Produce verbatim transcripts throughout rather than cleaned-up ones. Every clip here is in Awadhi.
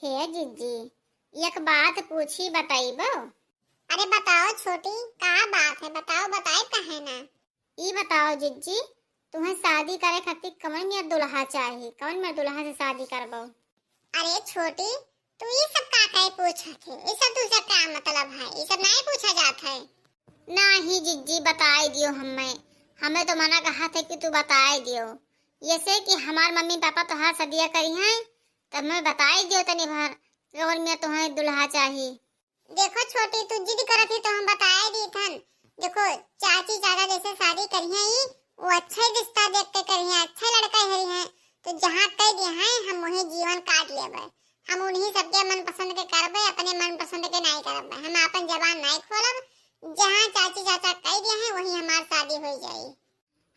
हे जिज्जी, एक बात पूछी, बताइबो? अरे बताओ छोटी, का बात है, बताओ, बताए काहे ना। ई बताओ जिज्जी, तुम्हें शादी करे खातिर कवन मेर दुल्हा चाही, कवन मेर दुल्हा से शादी करबो? अरे छोटी, तू ई सब का काहे पूछत है? ई सब तुझे का मतलब है? ई सब नहीं पूछा जात है। नाही जिज्जी, बताए दियो हमें, हमें तो मना कहा थे कि तू बताए दियो, ऐसे कि हमार मम्मी पापा तोहार सदिया करी हैं, तब मैं बताए दियो तनी भर, कवन मेर तुम्हें दुल्हा चाही। देखो छोटी, तू जिद करत ही तो हम बताए दी थन। देखो, चाची चाचा जैसे शादी करिहे ही, वो अच्छा ही रिश्ता देख के करिहे, अच्छा ही लड़का हेरी है। तो जहाँ कह दिए हैं, हम वही जीवन काट लेबे। हम उन्हीं सबके मनपसंद के करबे, अपने मनपसंद के नहीं करबे। हम अपन जबान नहीं खोलब। जहाँ चाची चाचा कह दिए हैं, वही हमार शादी हो जाई।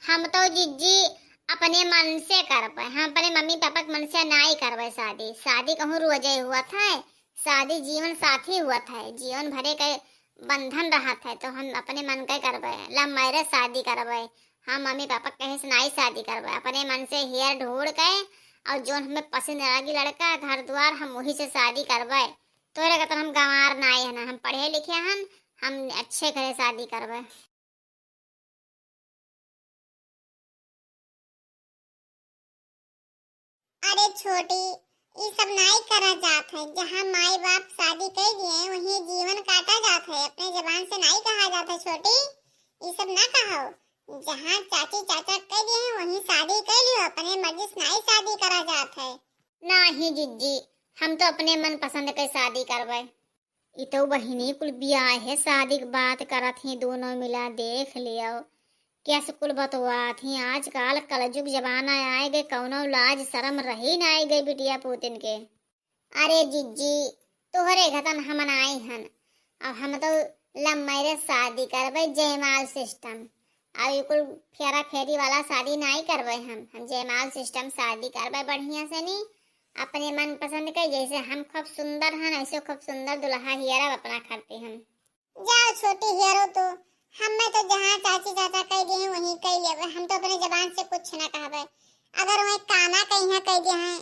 हम तो जिज्जी अपने मन से करबे, हम अपने मम्मी पापा के मन से नाई करबे शादी। शादी कहूँ रोजे हुआ था, शादी जीवन साथी हुआ था, जीवन भरे के बंधन रहत है, तो हम अपने मन के करबे, love marriage शादी करबे। हम मम्मी पापा कहे से नाई शादी करबे, अपने मन से हेर ढूंढ के और जोन हमें पसंद लगी लड़का, घर द्वार, हम वही से शादी करबे। तोहरे का तो हम गंवार नाई है ना, हम पढ़े लिखे हन, हम अच्छे घरे शादी करबे। अरे छोटी, ई सब नाई करा जात है। जहाँ माई बाप शादी कई दिए, वहीं जीवन काटा जात है। अपने जबान से नाई कहा जात है छोटी, ई सब ना कहो। जहाँ चाची चाचा कई दिए हैं, वहीं शादी कर लियो, अपने मर्जी से नाई शादी करा जात है। नाही जिज्जी, हम तो अपने मन पसंद के शादी करबे। ई तो बहिनी कुल बियाहे शादी के बात करत ही, दोनों मिला देख लियो। कैसे कुल बतवात ही, आजकल कलजुग जमाना आए गए, कौनो लाज शरम रही ना आए गए बिटिया पूतिन के। अरे जिज्जी, तोहरे घतन हमन आई हन, अब हम तो love marriage शादी करबे, जयमाल system। अब ई कुल फेरा फेरी वाला शादी नाई करबे हम, हम जयमाल system शादी करबे बढ़िया से नी, अपने मन पसंद के। जैसे हम खूब सुंदर हन, ऐसे खूब सुंदर दुल्हा हियरब अपना खातिर हम। जाओ छोटी हियरो तू, हमें तो जहाँ चाची चाचा कह दिए हैं वहीं कह लेबे, हम तो अपने जबान से कुछ ना कहबे। अगर वहीं काना कहीं कह दिए हैं,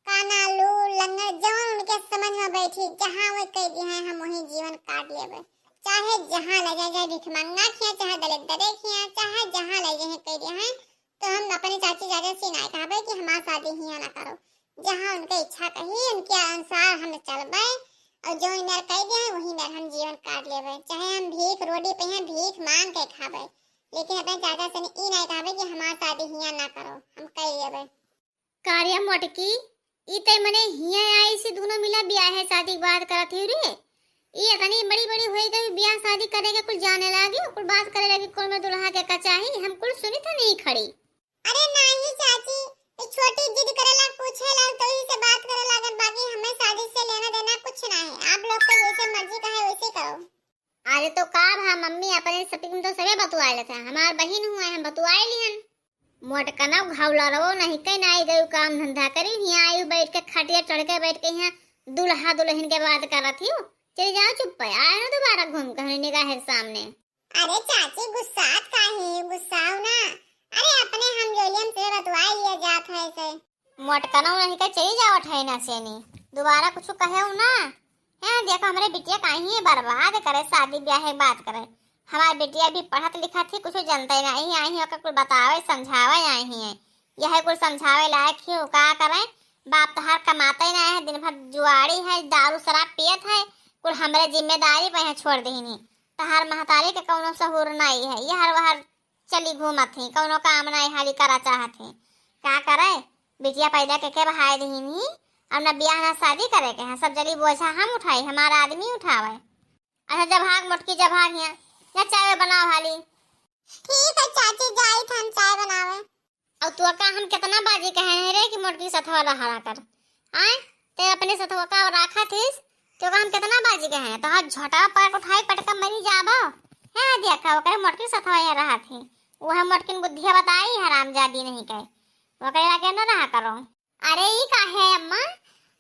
काना, लूर, लंगड़, जवन उनके समझ में बैठी, जहाँ वो कह दिए हैं, हम वहीं जीवन काट लेबे। चाहे जहाँ ले जाए, चाहे भिखमंगा खिया, चाहे दलिद्दरे खिया, चाहे जहाँ ले जाए कह दिए हैं, तो हम अपने चाची चाचा से नाय कहबे कि हमार शादी हियाँ ना करो। जहाँ उनके इच्छा कही, उनके अनुसार हम चलबे, और जो मेर कह दिए हैं, वही मेर हम जीवन काट लेबे। चाहे हम भीख रोडी पे हैं, भीख मांग के खाबे, लेकिन अपने चाचा से ई नाय कहबे कि हमार शादी हियाँ ना करो, हम कह लेबे। का रे मोटकी, ई तै मने हियाँ आई से दूनो मिला बियाहे शादी के बात करत ही रे? ई इतनी बड़ी बड़ी होई गई, बियाह शादी करे के कुल जाने लागी, कुल बात करे लागी, कौन में दुल्हा के का चाही, हम कुल सुनी था नहीं खड़ी। अरे नाही चाची, ई छोटी जिद करे लाग, पूछे लाग, तो ही से बात करे लागत, बाकी हमें शादी से लेना देना कुछ ना है। आप लोग के जैसे मर्जी कहे वैसे करो। अरे तो का भा मम्मी, अपने सपी में तो सबे बतुआ लेते हैं, हमार बहिन हुआ है, हम बतुआ लिहन। मोटकनौ घौलरवो नहीं कहीं आई गयू काम धंधा करी, हियाँ आई बैठ के खटिया चढ़ के बैठ के हियाँ दुल्हा दुल्हन के बात करत ही। चली जाओ चुप्पे, आए ना दोबारा घूम के हमरे निगाह के सामने। अरे चाची गुस्सात काहे, गुस्साओ ना। अरे अपने हम जोलियन से बतुआ लिया जात है से। मोटकनौ नहीं के चली जाओ ठहना सेनी, दोबारा कुछ कहे ना। हैं, देखो, हमरे बिटिया काहे बर्बाद करे, शादी ब्याह के बात करे। हमार बिटिया भी पढ़त लिखत ही, कुछ जनते नहीं, आई ही ओकर कुल बतावे, समझावे आई ही है। यह कुल समझावे लायक ही हो, का करे? बाप तहार कमाते नहीं है, दिन भर जुआड़ी है, दारू शराब पियत है, कुल हमरे जिम्मेदारी पे है छोड़ देनी। तहार महतारी के कौनो सहूर नहीं है, यहर वहर चली घूमत ही, कौनो काम नहीं हाली करा चाहत ही। का करे, बिटिया पैदा के के बहाय दीनी, अब ना बियाह ना शादी करे के है, सब जली बोझा हम उठाई, हमारा आदमी उठावे। अच्छा, जब भाग मोटकी, जब भाग यहाँ, जा चाय बनाओ हाली। ठीक है चाची, जाई थन चाय बनावे। और तू का हम कितना बाजी कहे हैं रे कि मोटकी सथवा रहा कर, आए, ते अपने सथवा का राखा थीस, तो का हम कितना बाजी कहे हैं, तो हाथ झोटा पर उठाई पटका मरी जाबो। है देखा, ओकरे मोटकी सथवा यहाँ रहा थी, वह मोटकिन बुद्धिया बताई हरामजादी नहीं कहे, ओकरे लागे न रहा करो। अरे ई काहे अम्मा,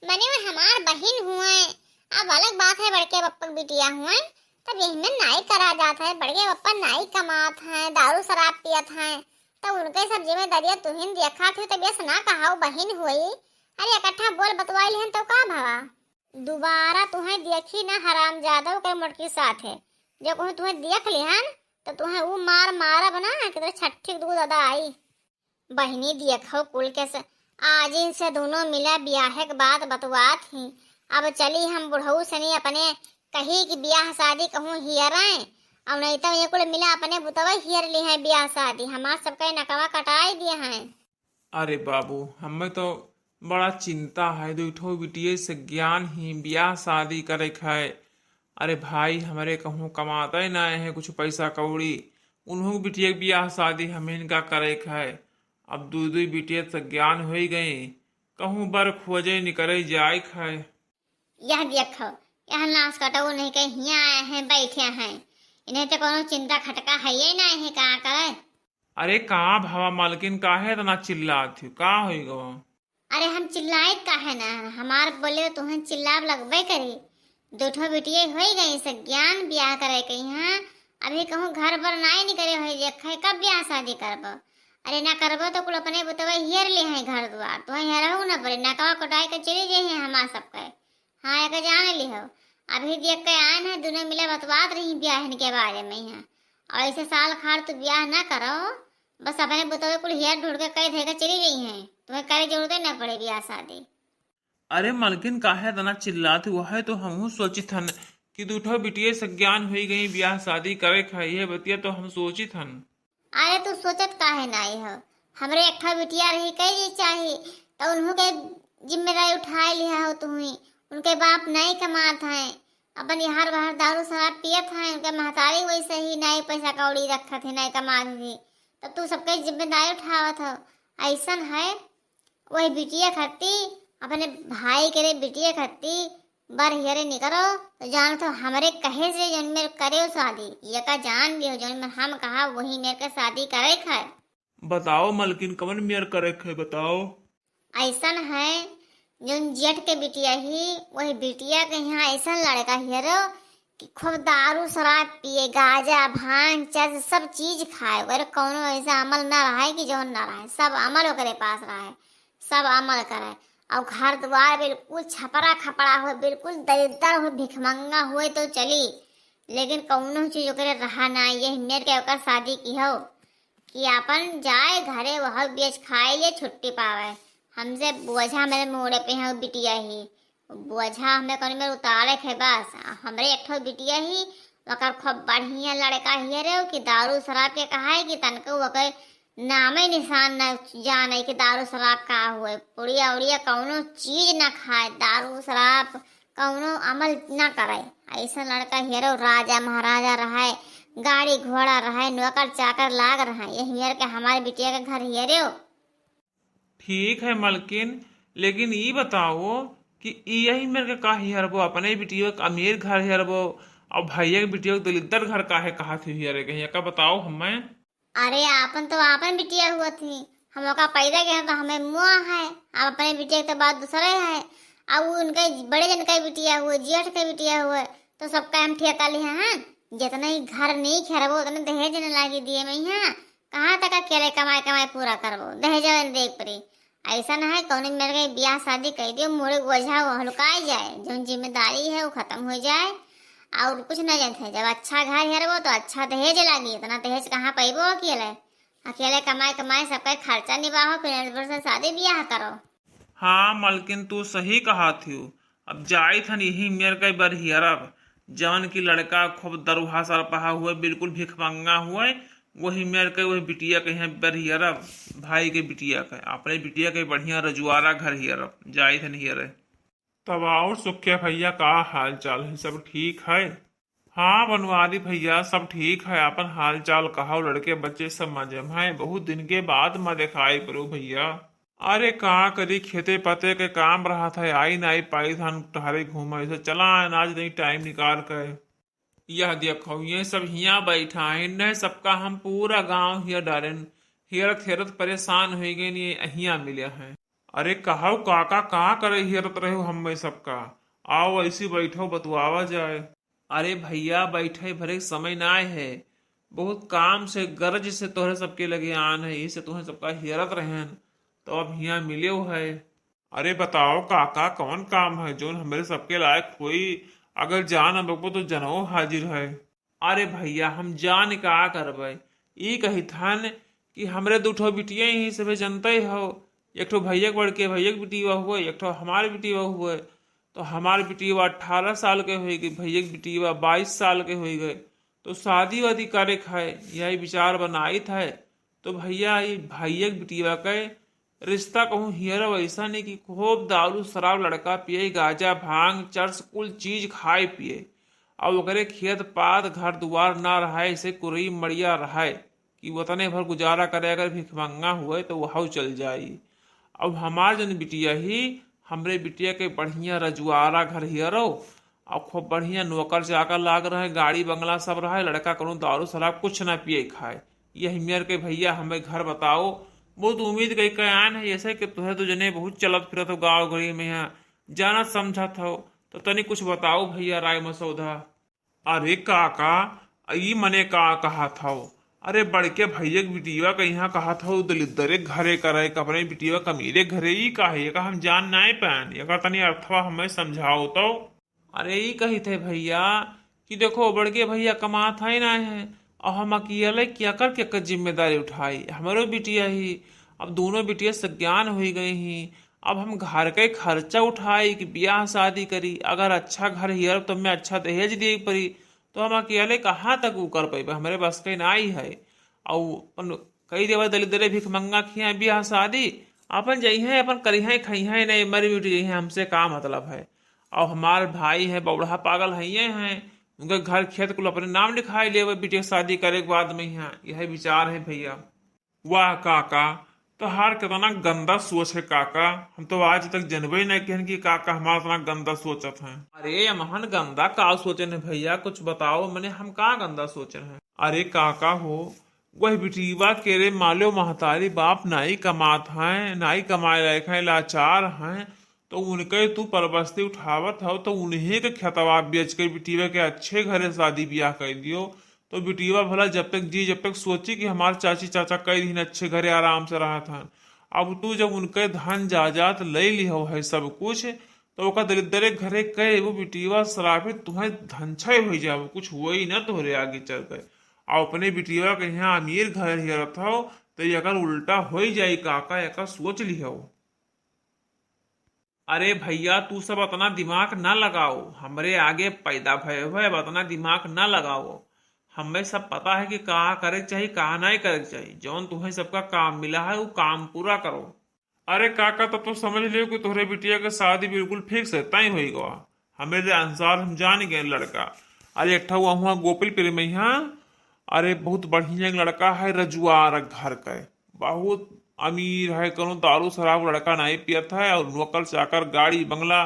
मने वो हमार बहिन हुए, अब अलग बात है बड़के बप्पा के बिटिया हुए, तब यही में नाई करा जात है, बड़के बप्पा नाई कमात है, दारू शराब पियत है, तब उनके सब जिम्मेदारियां तुहिन देखा थे, तब यस ना कहा वो बहिन हुई। अरे इकट्ठा बोल बतवाई लिहन तो का भवा? दोबारा तुहें देखी ना हरामजादव के मोटकी साथे। जो कहूँ तुहें देख लिहन, तो तुहें ऊ मार मारब ना कि तोरे छट्ठी के दूध अदा आई। बहिनी, देखो कुल के स-, आज इनसे दोनों मिला बियाहे के बात बतवात ही। अब चली हम बुढ़ऊ सनी अपने कही कि बियाह शादी कहूँ हियरें, और नहीं तो ये कुल मिला अपने बुतवे हियर लिहे बियाह शादी, हमार सबके नकवा कटाई दिए हैं। अरे बाबू, हमें तो बड़ा चिंता है, दुइ ठो बिटिये सज्ञान ही, बियाह शादी करे के है। अरे भाई, हमरे कहूँ कमाते ना है कुछ पैसा कौड़ी, उन्हों के बिटिये के बियाह शादी हमें इनका करे के है। अब दुइ दुइ बिटिये सज्ञान होई गई, कहूँ बर खोजे निकरे जाए के है। यह देखो, यह नास कटऊ नहीं के हियाँ आए हैं, बैठे हैं, इन्हें तो कोनो चिंता खटका है ये ना है, का करे? अरे का भवा मलकिन, काहे इतना चिल्लात हो, का होई गवा? अरे हम चिल्लाइत काहे ना, हमार बोले तुहन चिल्लाब लगबे करी। दो ठो बिटिये होई गई सज्ञान, बियाह करे के यहाँ अभी कहूँ घर बर नाई निकरे होई, देखे कब बियाह शादी करबो? अरे ना करबो तो कुल अपने बुतवे हियर ले हैं घर दुआर, तुहें हियरहू ना पड़े, नकवा कटाई के चली जाई हैं हमार सबके। हाँ, एके जान लिहो, अभी देख के आए हैं, दुनो मिला बतवात रही बियाहन के बारे में यहाँ। और ऐसे साल खाड़ तू बियाह ना करो, बस अपने बुतवे कुल हियर ढूंढ के कह धे के चली गई हैं, तुम्हें करे जरूरत ना पड़े बियाह शादी। अरे मलकिन, काहे इतना चिल्लात हो? वह तो हमहू सोचित हन कि दू ठो बिटिये सज्ञान हुई गई, बियाह शादी करे खाई है बतिया तो हम सोचित हन। अरे तू सोचत काहे नाई हो? हमरे एक ठो बिटिया रही कई जी चाही, तो उन्हों के जिम्मेदारी उठाए लिया हो तुही। उनके बाप नाई कमात हैं, अपन यार बाहर दारू शराब पियत हैं, उनके महतारी वैसे ही नाई पैसा कौड़ी रखत है, नाई कमात है, तो तू सबके जिम्मेदारी उठावत हो। ऐसन है, वही बिटिया खाती, अपने भाई के रे बिटिया खाती बर हियरे निकरो, तो जान तो हमरे कहे से जौन मेर करे शादी, ये का जान लियो, जौन मेर हम कहा वही मेर के शादी करे खाए। बताओ मलकिन, कवन मेर करे खाए, बताओ। ऐसन है, जौन जेठ के बिटिया ही, वही बिटिया के यहाँ ऐसन लड़का हियरो कि खूब दारू शराब पिए, गांजा, भांग, चरस, सब चीज खाए। ओकरे कौनो ऐसा अमल ना रहे कि जौन ना रहे, सब अमल ओकरे पास रहे, सब अमल करे। और घर द्वार बिल्कुल छपरा खपड़ा होए, बिल्कुल दरिद्र होए, भिखमंगा होए तो चली, लेकिन कौनो चीज ओकरे रहा ना। यही मेर के ओकर शादी की हो कि आपन जाए घरे, वह बेच खाए ले छुट्टी पावे। हमसे बोझा मेरे मोड़े पे है बिटिया ही, बोझा हमें कौन में उतारे के बस। हमरे एक ठो बिटिया ही, ओकर खूब बढ़िया लड़का हियरे कि दारू शराब के कहा है कि तनको ओकर नामे निशान न जाने कि दारू शराब का हुए, पुड़िया उड़िया कौनो चीज न खाए, दारू शराब कौनो अमल न करे। ऐसा लड़का हियरो राजा महाराजा रहे, गाड़ी घोड़ा रहे, नौकर चाकर लाग रहे, यही मेर के हमारे बिटिया के घर हियरो। ठीक है मलकिन, लेकिन ई बताओ कि ई यही मेर के का हियरबो, अपने बिटियो के अमीर घर हियरबो, और भैया के बिटियो के दलिद्दर घर काहे कहा थी हियरे के, का बताओ हमें। अरे आपन तो आपन बिटिया हुआ थी, हम ओका पैदा के हैं तो हमें मुआ है, अब अपने बिटिया के तो बात दूसरे है। अब वो उनके बड़े जन का बिटिया हुए, जेठ के बिटिया हुए, तो सबका हम ठेका लिहे हैं। जितना ही घर नहीं खेरबो उतने दहेज न लागी दिए में यहाँ। कहाँ तक अकेले कमाए कमाए पूरा करबो, दहेज न देख पड़ी। ऐसा ना है कौन मेरे के ब्याह शादी कर दियो, मोरे बोझा वो हल्काई जाए, जो जिम्मेदारी है वो खत्म हो जाए और कुछ ना जानते हैं। जब अच्छा घर हेरबो तो अच्छा दहेज लागी, इतना दहेज कहाँ पैबो अकेले? अकेले कमाए कमाए सबका खर्चा निभाओ, फिर एक बार से शादी ब्याह करो। हाँ मलकिन, तू सही कहा थियो। अब जाइत हन यही मेर के बरिहरब, जवन की लड़का खूब दरुहा सरपहा हुए, बिल्कुल भिखमंगा हुए, वही मेर के वही बिटिया के यहाँ बरिहरब, भाई के बिटिया के, अपने बिटिया के बढ़िया रजुआरा घर हियरब, जाइत हन हियरे। तब और सुखिया भैया, का हाल चाल है, सब ठीक है? हाँ बनवारी भैया, सब ठीक है। आपन हाल चाल कहाओ, लड़के बच्चे सब मजे में हैं? बहुत दिन के बाद में दिखाई पड़ो भैया। अरे का करी, खेते पते के काम रहत है, आई नाई पाई धान टहरे घूमे, से चला अनाज नहीं टाइम निकाल के। यह देखो, ये सब हिया बैठा है, इन्हें सबका हम पूरा गांव हिया डारेन, हेरत हेरत परेशान हो गए, ये हिया मिले हैं। अरे कहो काका, का करे हेरत रहे हो हमें सबका? आओ ऐसी बैठो, बतुआवा जाए। अरे भैया, बैठे भरे समय ना है, बहुत काम से गरज से तोहरे सबके लगे आन है, यही से तोहरे सबका हेरत रहन, तो अब हिया मिले हो है। अरे बताओ काका, कौन काम है जौन हमरे सबके लायक होई? अगर जा न बकबो तो जनवो हाजिर है। अरे भैया, हम जान का करबै? ई कहित हन कि हमरे दू ठो बिटिया ही सभे जनते हो, एक ठो भैया के बड़के भैया के बिटिया हुए, एक ठो हमार बिटिया हुए। तो हमार बिटिया अठारह साल के होई गई, भैया के बिटिया बाईस साल के होई गए। तो शादी वादी करे खाए यही विचार बनाइत है। तो भैया, ई भैया के बिटिया के रिश्ता कहूँ हियर वैसा नहीं कि खूब दारू शराब लड़का पिए, गांजा भांग चर्स कुल चीज खाए पिए, और ओकरे खेत पात घर दुआर ना रहे, ऐसे कुरई मड़िया रहे कि वतने भर गुजारा करे। अगर भिखमंगा हुए तो वहू चल जाई। अब हमार जन बिटिया ही, हमरे बिटिया के बढ़िया रजुआरा घर हियरो, और खूब बढ़िया नौकर चाकर लाग रहे, गाड़ी बंगला सब रहे, लड़का कोनो दारू शराब कुछ ना पिए खाए। यही मेर के भैया हमें घर बताओ। बहुत उम्मीद कई के आन है, ऐसे कि तुहे तो जने बहुत चलत फिरत हो गाँव गली में, यहाँ जानत समझत हो, तो तनी कुछ बताओ भैया राय मसौदा। अरे काका, ई मने का कहत हव? अरे बड़के भैया के बिटिया के यहाँ कहत हव दलिद्दरे घरे करे, अपने बिटिया के अमीरे घरे, ई का है? एका हम जान नाय पाएन, एका तनी अर्थवा हमें समझाओ तो। अरे ई कहित है भैया कि देखो, बड़के भैया कमात है ना है, और हम अकेले केकर केकर जिम्मेदारी उठाई? हमरो बिटिया ही, अब दोनों बिटिया सज्ञान हुई गई ही। अब हम घर के खर्चा उठाई कि बियाह शादी करी, अगर अच्छा घर हियर तो मैं अच्छा दहेज दिए पड़ी, तो हम अकेले कहाँ तक उ कर पैबे? हमरे बस के नाई है। और अपन कई देवे दलिद्दरे भिखमंगा खिया बियाह शादी, अपन जइहें, अपन करिहें, खइहें नहीं, मरी मिट जइहें, हमसे का मतलब है? और हमार भाई है, बौढ़ा पागल है, ये हैं, उनके घर खेत कुल अपने नाम लिखाई लेवे बिटिया के शादी करे के बाद में। यहाँ यही विचार है भैया। वाह काका, तोहार कितना गंदा सोच है काका। हम तो आज तक जनबे नहीं कहन कि काका हमार इतना गंदा सोचत हैं। अरे अमहन गंदा का सोचन है भैया, कुछ बताओ मने, हम का गंदा सोचन है? अरे काका हो, वह बिटिया के रे मालो महतारी बाप नाई कमात हैं, नाई कमाए लायक हैं, लाचार हैं, तो उनके तू परबस्ती उठावत हो, तो उन्हीं के खेतवा बेच के बिटिया के अच्छे घरे शादी ब्याह कर दियो। तो बिटिया भला जब तक जी, जब तक सोची कि हमार चाची चाचा कई दिन अच्छे घरे आराम से रहत हन। अब तू जब उनके धन जायदाद ले लिहो है सब कुछ, तो ओका दलिद्दरे घरे कहे वो बिटिया श्रापित, तुम्हें धनछय हो जाओ, कुछ हुआ ही ना तोहरे आगे चल के। आ अपने बिटिया के यहाँ अमीर घर हियरत हो, तो एकर उल्टा हो ही जाई काका, एकर सोच लिहो। अरे भैया, तू सब अतना दिमाग ना लगाओ, हमरे आगे पैदा भय हुए, अब अतना दिमाग ना लगाओ। हमें सब पता है कि कहाँ करे के चाही, कहाँ नहीं करे के चाही। जौन तुम्हें सबका काम मिला है, वो काम पूरा करो। अरे काका, तब तो समझ लियो कि तोहरे बिटिया के शादी बिल्कुल फिक्स है, तय होई गवा। हमें दे अनुसार हम जान गए लड़का। अरे एक ठा हुआ गोपिलपुर में यहाँ, अरे बहुत बढ़िया एक लड़का है, रजुआर घर का है, बहुत अमीर है, कोनो दारू शराब लड़का नहीं पियत है, और नौकर चाकर, गाड़ी बंगला,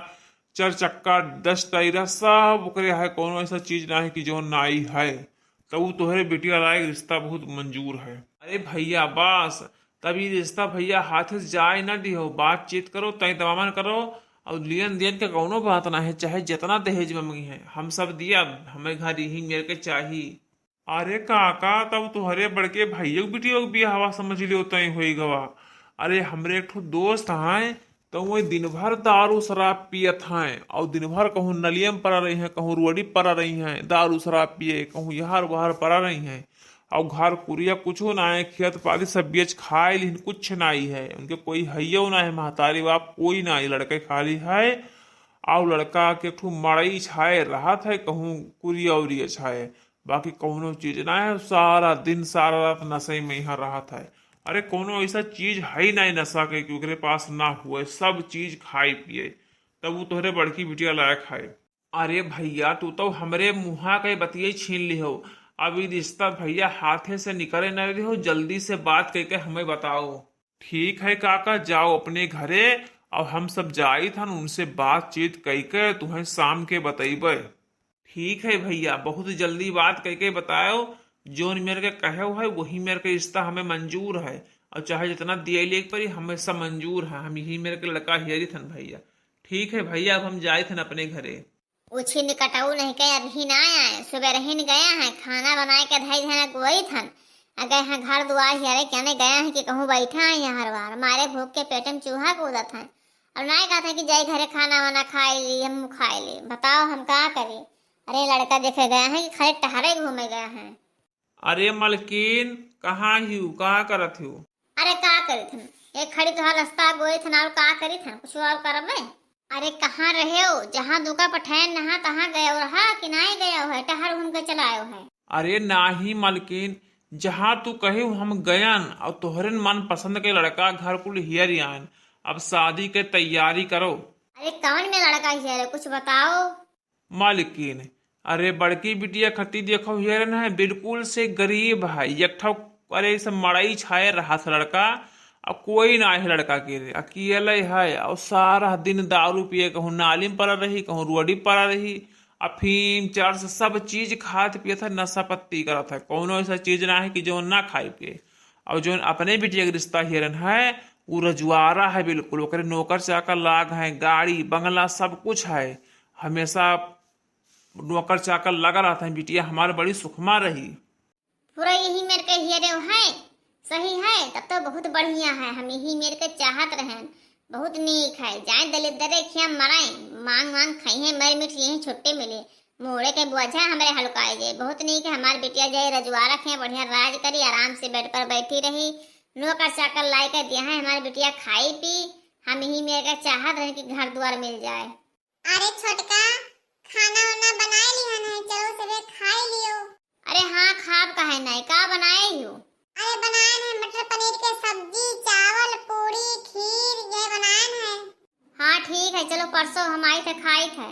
चार चक्का, दस टायरा, सब ओकरे है, कोनो ऐसा चीज ना है कि जो नाई है। तो वो तोहरे बिटिया लायक रिश्ता बहुत मंजूर है। अरे भैया बस, तब ये रिश्ता भैया हाथ से जाए ना दिहो, बातचीत करो, तय तमामन करो, और लियन देन के कौनो बात ना है, चाहे जितना दहेज में मंगी है, हम सब दिया, हमें घर यही मेर के चाही। अरे काका, तब तोहरे बड़के भैया के बिटिया के बियाहवा समझ लियो तय होई गवा। अरे हमरे एक ठो दोस्त हैं, तो वो दिन भर दारू शराब पियत हैं और दिन भर कहूँ नलिये में पड़ा रही हैं, कहूँ रोडी पड़ा रही हैं, दारू शराब पिए, कहूँ यहाँ वहाँ पड़ा रही हैं। और घर कुरिया कुछो ना है, खेत पाती सब बेच खाए लिहिन, कुछ नाई है, उनके कोई हइयो ना है, महतारी बाप कोई ना है, लड़के खाली है। और लड़का के एक ठो मड़ई छाए रहत है, कहूँ कुरिया उरिया छाए, बाकी कौनो चीज ना है। सारा दिन सारा रात नशे में यहाँ रहत है। अरे कौनो ऐसा चीज है ही ना नशा के कि ओकरे पास ना हुए, सब चीज खाए पिए, तब वो तोहरे बड़की बिटिया लायक है। अरे भैया, तू तो हमरे मुँहा के बतिये छीन लिहो। अब ई रिश्ता भैया हाथे से निकले न दिहो, जल्दी से बात करके हमें बताओ। ठीक है काका, जाओ अपने घरे, और हम सब जाइत हन, उनसे बातचीत करके तुम्हें शाम के बतैबे। ठीक है भैया, बहुत जल्दी बात करके बताओ, जोन मेर के कहे है वही मेर के रिश्ता हमें मंजूर है, और चाहे जितना दिए लेके पड़ी हमें सब मंजूर है, हम यही मेर के लड़का हेरित हन भैया। ठीक है भैया, अब हम जाइत हन अपने घरे। उछिन कटऊ नहीं के अभी ना आए, सुबह रहिन गया है, खाना बनाए के धई धना गोई थन, आ गए हैं घर दुआर हियरे, कहने गया है कि कहूँ बैठा है यहाँ हरवार, मारे भूख के पेट में चूहा कूदत है। और नाहीं कहत हैं कि जाई घरे खाना वाना खाए ली, हम खाए ली। बताओ हम का करी? अरे लड़का देखे गए हैं कि खाली टहरे घूमे गए हैं? अरे मलकिन, कहाँ हिउ, का करत हिउ? अरे का करित हन, एक खड़ी तोहार रास्ता गोइत हन, और का करित हन, कुछ और करबे? अरे कहाँ रहेउ, जहाँ दुका पठैन नहा तहाँ गयो रहा कि नाहीं गयो है, टहर घूम के चला आयो है? अरे नाहीं मलकिन, जहाँ तू कहिउ हम गयन, और तोहरे मनपसंद के लड़का घर कुल हियर आयन, अब शादी के तैयारी करो। अरे कौन में लड़का हियर है, कुछ बताओ। मालकिन, अरे बड़की बिटिया खती देखो हेरन है, बिल्कुल से गरीब है, एक ठो, अरे ऐसे मड़ई छाए रहा था लड़का, आ कोई ना है लड़का के रे, अकेले है, और सारा दिन दारू पिए, कहूँ नाली में पड़ा रही, कहूँ रोडी पड़ा रही, अफीम चरस सब चीज खात पियत है, नशा पत्ती करत है, कौनो ऐसा चीज ना है कि जौन ना खाए पिए। और जौन अपने बिटिया के रिश्ता हेरन है, उ रजवारा है बिल्कुल, ओकरे नौकर चाकर लाग है, गाड़ी बंगला सब कुछ है, हमेशा नौकर चाकर लगा रहत है, बिटिया हमार बड़ी सुखमा रही। पूरा यही मेर के हियरे है, सही है, तब तो बहुत बढ़िया है, हम यही मेर के चाहत रहेन, बहुत नीक है, जाए दलिद्दरे खिया मराए, मांग मांग खाइहे, मर मिट यही छुट्टे मिले, मोड़े के बोझा हमरे हल्काए जाए, बहुत नीक है, हमार बिटिया जाए रजवारा खिया बढ़िया राज करी, आराम से बेड पर बैठी रही, नौकर चाकर लाई के दिया है, हमार बिटिया खाई पी, हम यही मेर के चाहत रहे कि घर द्वार मिल जाए। अरे छोटका, खाना वाना बनाए लिहन है, चलो सबे खाए लियो। अरे हाँ, खाब काहे नाई, का बनाए हो? अरे बनाए है मटर पनीर के सब्जी, चावल, पूरी, खीर, ये बनाए है। हाँ ठीक है, चलो परसों हम आई थे खाई थे।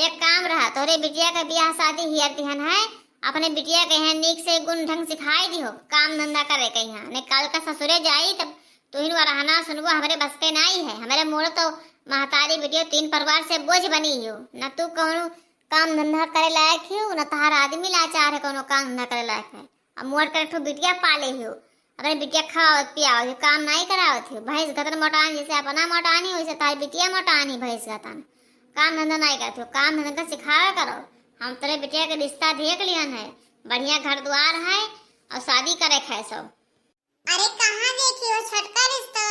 एक काम रहा, तोहरे बिटिया के बियाह शादी हियर दिहन है, अपने बिटिया के यहाँ नीक से गुण ढंग सिखाई दिहो, काम धंधा करे के यहाँ, ने काल का ससुरे जाई तब तुहिन वरहना सुनबो हमरे बस के नाई है। हमरे मोड़ तो महतारी बिटिया तीन परिवार से बोझ बनी हो, न तू कौनो काम धंधा करे लायक हो, न तहार आदमी लाचार है कौनो काम धंधा करे लायक है। अब मोड़ के एक ठो बिटिया पाले हो, अपने बिटिया खावत पियावत हो, काम नाई करावत हो। भैंस गतन मोटानी जैसे अपना मोटानी, वैसे तहार बिटिया मोटानी भैंस गतन। काम धंधा नाई करत हो, काम धंधा सिखावे करो। हम तोरे बिटिया के रिश्ता देख लिहन है, बढ़िया घर द्वार है और शादी करे खाए सब। अरे कहाँ देखी हो छोटका रिश्ता,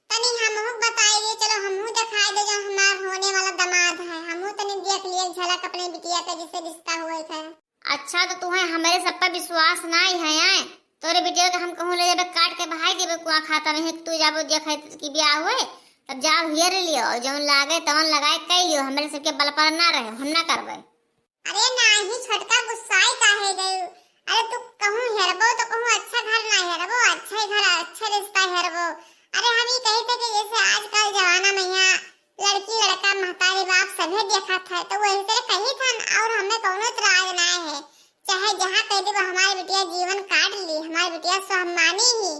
तनी हमहू बताई दे, चलो हमहू दिखाई दे जो हमार होने वाला दामाद है, हमहू तनी देख लिए झलक अपने बिटिया के जिससे रिश्ता हुए है। अच्छा तो तुम्हें हमारे सब पर विश्वास ना ही है, आए? तोरे बिटिया के हम कहूँ ले जाबे काट के बहाई देबे कुआं खाता में, तू जाबो देखे कि ब्याह हुए, तब जाओ हियर लियो और जौन लागे तवन लगाए कह लियो, हमारे सबके बल पर ना रहे, हम ना करबे। अरे नाही छोटका, गुस्साई काहे गयू? अरे तू कहूँ हेरबो तो कहूँ अच्छा घर ना हेरबो, अच्छा ही घर, अच्छा रिश्ता हेरबो। अरे हम ही कही थे कि जैसे आजकल जमाना में यहाँ लड़की लड़का महतारी बाप सभे देखा था, तो वही से कही था न, और हमें कौनो इतराज ना है, चाहे जहाँ कह दे वो हमारी बिटिया जीवन काट ली, हमारी बिटिया स्वाभिमानी ही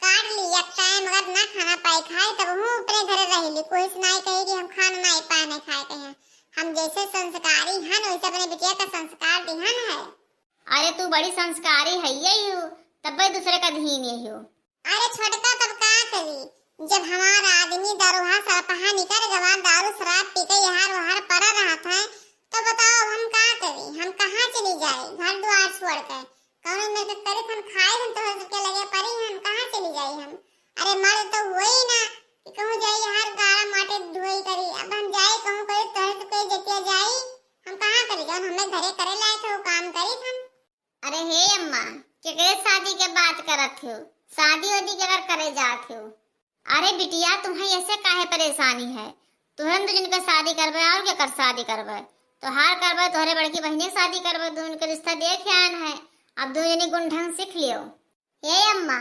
काट ली, एक टाइम अगर ना खाना पाई खाए तब हूँ अपने घरे रह ली, कोई से नाई कही कि हम खाना नाई पाए नहीं खाए कहे। हम जैसे संस्कारी हन वैसे अपने बिटिया का संस्कार दिहन है। अरे तू बड़ी संस्कारी है ये हो, तब दूसरे का धीन ये हो। अरे छोटका तब का करी, जब हमार आदमी दरोहा सरपहा निकल गवा, दारू शराब पी के यहाँ वहाँ पड़ा रहत है, तो बताओ अब हम का करी, हम कहाँ चली जाए घर द्वार छोड़ के? कौनो मेरे के करी हम खाए हम तोहरे सबके लगे पड़ी हम कहाँ चली जाई हम? अरे मर्द तो हुए ही ना कि कहूँ जाई हर गारा माटे धोई करी, अब हम जाए कहूँ करी तोहरे सबके जतिया जाई, हम कहाँ करी जौन हमें घरे करे लायक है वो काम करी हम। अरे हे अम्मा, केकरे शादी के बात करत हो? शादी वादी केकर करे जात हो? अरे बिटिया, तुम्हें ऐसे काहे परेशानी है? तुहरन दू जन के शादी करबे और केकर शादी करबे? तोहार करबे, तोहरे बड़की बहिने के शादी करबे, दू जन के रिश्ता देख आन है। अब दू जनी गुण ढंग सीख लियो। हे अम्मा,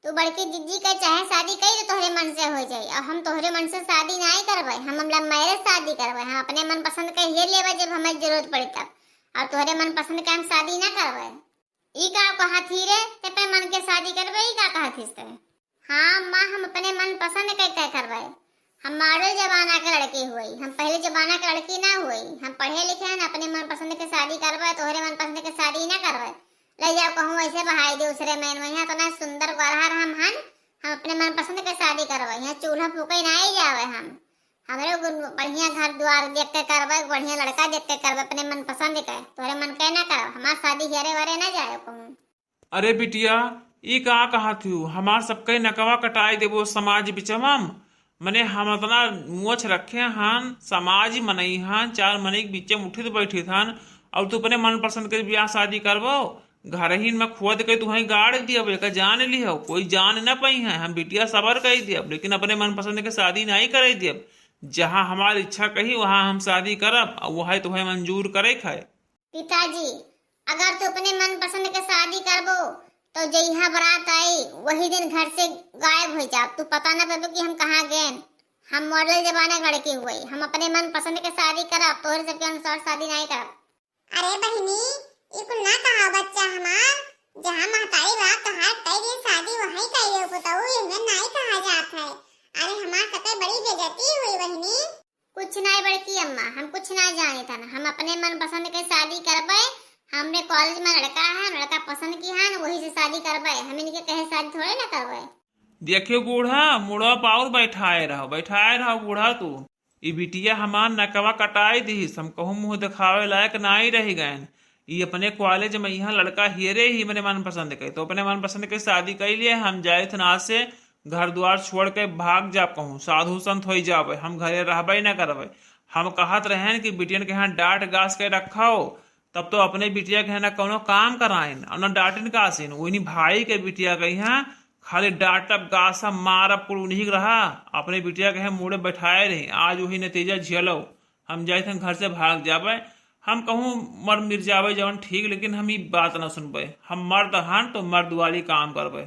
तू बड़की जिज्जी के चाहे शादी कई तो तोहरे मन से हो जाई, और हम तोहरे मन से शादी नाई करबे, हम लव मैरिज शादी करबे, हम अपने मन पसंद के ही लेबे जब हमें जरूरत पड़ी तब, और तोहरे मन पसंद के हम शादी ना करबे। ई का कहा थी रे, ते अपने मन के शादी करबे, ई का कहा थी ते? हाँ अम्मा, हम अपने मन पसंद के तय करबे। हम मॉडल जमाना के लड़की हुई, हम पहले जमाना के लड़की ना हुई। हम पढ़े लिखे हैं, अपने मन पसंद के शादी करबे, तोहरे मन पसंद के शादी ना करबे। ले जाओ कहूँ ऐसे बहाई दे दूसरे में, वहाँ इतना सुंदर गोरहर हम हन, हम अपने मन पसंद के शादी करबे। यहाँ चूल्हा फूके ना ही जावे हम। हमरे गुन-, बढ़िया घर द्वार देख के करबे, बढ़िया लड़का देख के करबे, अपने मन पसंद के। तोहरे मन के ना करब, हमार शादी हेरे वरे ना जाए कहूँ। अरे बिटिया, ई का कहत हू? हमार सबके नकवा कटाई देबो समाज बिचवा में। मने हम अतना मोछ रखे हन, समाज मनई हन, चार मनई के बीचे में उठित बैठित हन, और तू अपने मनपसंद के बियाह शादी करबो? घरहिन में खोद के तुहई गाड़ दियब, एका जान लिहो, कोई जान न पइहैं। हम बिटिया सबर कइ दियब, लेकिन अपने मनपसंद के शादी नाहीं करइ दियब। जहाँ हमार इच्छा कही, वहाँ हम शादी करब, और वही तुहई मंजूर करे खाए। पिताजी, अगर तू अपने मनपसंद के शादी करबो, तो जइहा बारात आई, वही दिन घर से गायब होइ जाब। तू पता न पइबो कि हम कहाँ गेन। हम मॉडल जमाना के लड़की हुई, हम अपने मनपसंद के शादी करब, तोहरे सबके अनुसार शादी नाहीं करब। अरे बहिनी, ई कुल ना कहा बच्चा हमार, जहाँ महतारी बाप तोहार तय दिन शादी वहीं कइले पुतऊ, एहमे नाहीं कहा जात है। अरे हमार सबके बड़ी बेइज्जती हुई बहिनी। कुछ नाहीं बड़की अम्मा, हम कुछ ना जानित हन, हम अपने मनपसंद के शादी करबे। हमरे कॉलेज में लड़का है, लड़का पसंद की हन, वही से शादी करबे, हम इनके कहे शादी थोड़े ना करबे। देखियो बूढ़ा, मुड़वा पर और बैठाए रहो, बैठाए रहो बूढ़ा तू। ई बिटिया हमार नकवा कटाई दिहिस, हम कहूँ मुँह देखावे लायक नाहीं रहि गएन। ई अपने कॉलेज में यहाँ लड़का हेरे ही मेरे मनपसंद के, तो अपने मनपसंद के शादी कइ लिए। हम जाइत हन आज से घर द्वार छोड़ के भाग जाब, कहूँ साधु संत होइ जाबे, हम घरे रहबे न करबे। हम कहत रहेन कि बिटियन के यहाँ डांट गास के रखो, तब तो अपने बिटिया के यहाँ न कौनो काम कराइन और न डांटिन गासिन। उन्हीं भाई के बिटिया के यहाँ खाली डांटब गासब मारब कुल उन्हीं के रहा, अपने बिटिया के यहाँ मुड़े बैठाए रही। आज वही नतीजा झेलो, हम जाइत हन घर से भाग जाबे। हम कहूँ मर मिर जाबे जवन ठीक, लेकिन हम ई बात न सुनबे। हम मर्द हन तो मर्द वाली काम करबे।